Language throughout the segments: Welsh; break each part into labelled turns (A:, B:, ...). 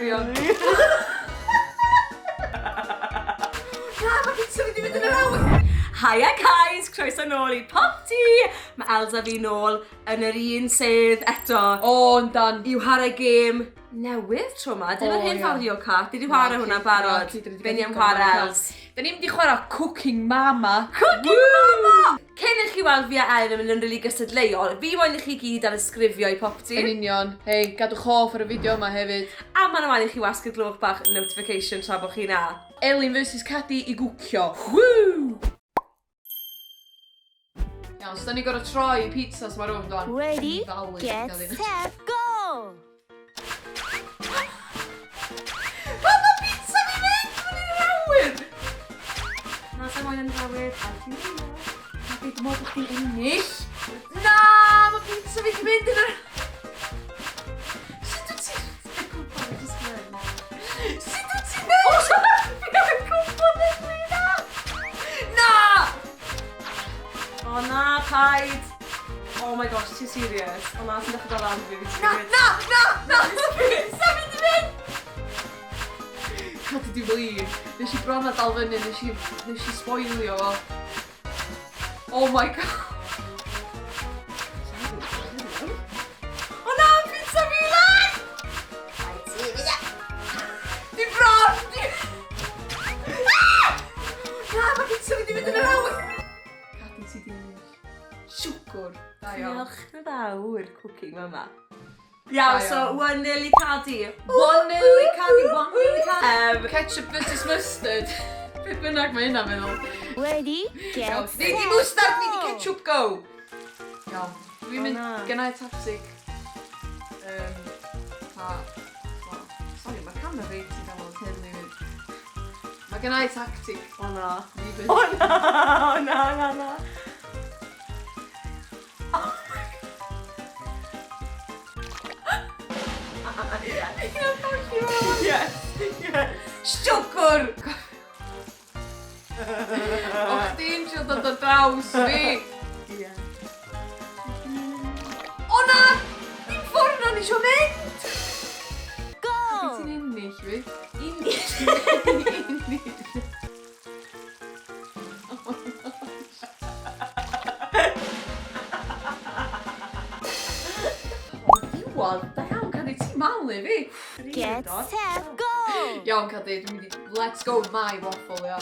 A: gwirion.
B: Na, mae pizza fi 'di mynd yn yr awyr! Hiya guys, croeso nôl i Popty! Mae Els a fi nôl yn yr un sedd eto.
A: O, yndan.
B: I whare gêm newydd tro 'ma. Dim yr hen Mario Kart, ni 'di whare hwnna'n barod. Be ni am whare, Els?
A: Da ni'n mynd i chwarae Cooking Mama.
B: Cooking Mama! Cyn i chi weld fi a Elin yn mynd yn rili gystadleuol, fi moyn i chi gyd arysgrifio i Popty.
A: Yn union. Hei, gadwch hoff ar y fideo yma hefyd.
B: A mae'n ymlaen i chi wasgu'r gloch bach notification tra bod chi 'na.
A: Elin versus Cadi i gwcio. Woo! Iawn, so da ni gorfod troi pizzas ma rownd wan.
C: Ready, get, set, go!
B: Pam mae pizza fi mynd? Mae'n yn yr awyr! Na, sa'n moyn yn yr awyr. A ti'n mynd.
A: Na, fi dwi'n meddwl bod chdi'n ennill. Na, mae pizza fi di mynd yn yr... Sut wyt ti... Sut wyt ti'n neud?
B: O, fi yn gwybod beth dwi'n na!
A: Na!
B: O na, paid! Oh my gosh, ti'n serious? O na, ti'n dechrau dal lan fi.
A: Na, na, na, na!
B: Sa fi di mynd!
A: Cadi di flin. Nes i bron a dal fyny, nes i, nes i spoilio fo. Oh my god.
B: O na, pizza fi lan!
A: Di bron! Di...
B: Na, mae pizza fi di mynd yn yr awyr!
A: Cadi ti di ennill. Siwgr. Da iawn.
B: Diolch yn fawr, cooking mama. Iawn, so 1-0 i Cadi.
A: 1-0 i Cadi, 1-0 i Cadi.
B: Um,
A: Ketchup versus mustard. Be bynnag mae hynna'n meddwl.
C: Ready, get,
A: Iawn.
C: set,
A: Ni di mustard, ni di
C: go!
A: ketchup, go! Iawn. Dwi'n mynd,
B: na.
A: genna i tactic. Um, pa, well, sorry, mae'r camera fi ti'n gael o'n hyn i fi. Mae genna i tactic.
B: O na.
A: Ni fynd.
B: O na, o na, na, na. Oh my god. Yes, yes.
A: Siwgr! O chdi'n trio dod ar draws fi.
B: Yeah.
A: O na! Dim ffordd na ni isio mynd!
C: Go!
A: Ti'n ennill fi? Ennill. Ennill. Oh my gosh. O, diwedd, da iawn, Cadi, ti'n malu fi.
C: Get, set, go!
A: Iawn, Cadi, dwi'n mynd i... Let's go my waffle, ia.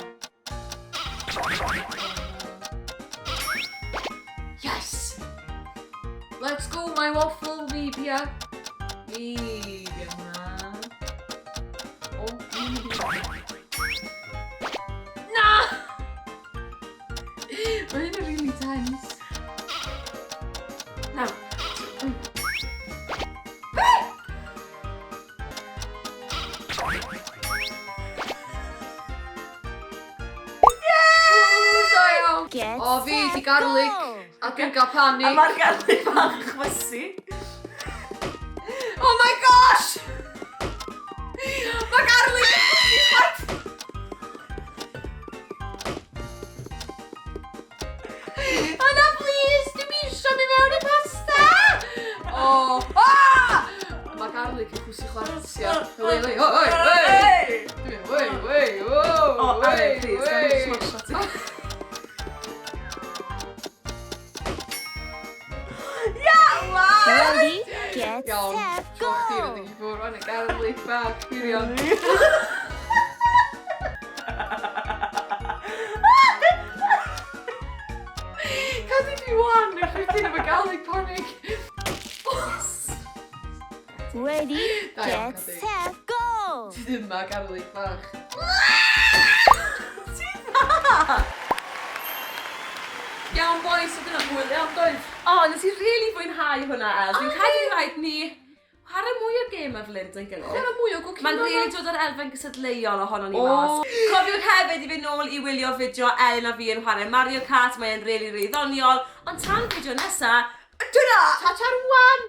A: Yes! Let's go my waffle, fi, Pia. Fi, Pia hwnna. O, fi. Na! Mae hyn yn really tense.
B: Now.
A: Be? Da iawn.
C: Get,
A: O, fi
C: set,
A: di garlic.
C: go!
A: A dwi'n gael panic.
B: A mae'r garlic bach yn chwysu.
A: Oh my gosh! Mae garlic yn chwysu. O na, please! Dim eisiau mi mewn i pasta! O! Ah! Mae garlic yn chwysu chwartia. Oi, oi, oi, oi!
B: Hey!
A: Dwi'n mynd, oi, oi, o,
B: O,
A: oi,
B: Aaron, please,
A: oi.
B: can I smash that? Yeah, wow!
C: Ready, get,
A: Iawn,
C: set,
A: tro
C: go!
A: chdi rydych i ffwrdd rwan y garlic bach, gwirion. Cadi dwi wan, achos ti'n efo garlic panic.
B: Yes!
C: Ready,
A: Da iawn,
C: get,
A: Cadi.
C: set, go!
A: Ti ddim ma garlic bach.
B: Ti'n dda!
A: Iawn, boys, so dyna hwyl, iawn, doedd?
B: O, nes i really fwynhau hwnna, El. Dwi'n credu rhaid ni chwarae mwy o gêm fel hyn, dy'n gilydd.
A: Chwarae mwy o Cooking
B: Mae'n
A: Mama.
B: really dod o'r elfen gystadleuol ohono ni
A: O.
B: mas. Cofiwch hefyd i fynd nôl i wylio fideo Elin a fi yn chwarae Mario Kart. Mae'n really, really ddoniol. Ond tan fideo nesa, dyna!
A: Ta-ta rwan!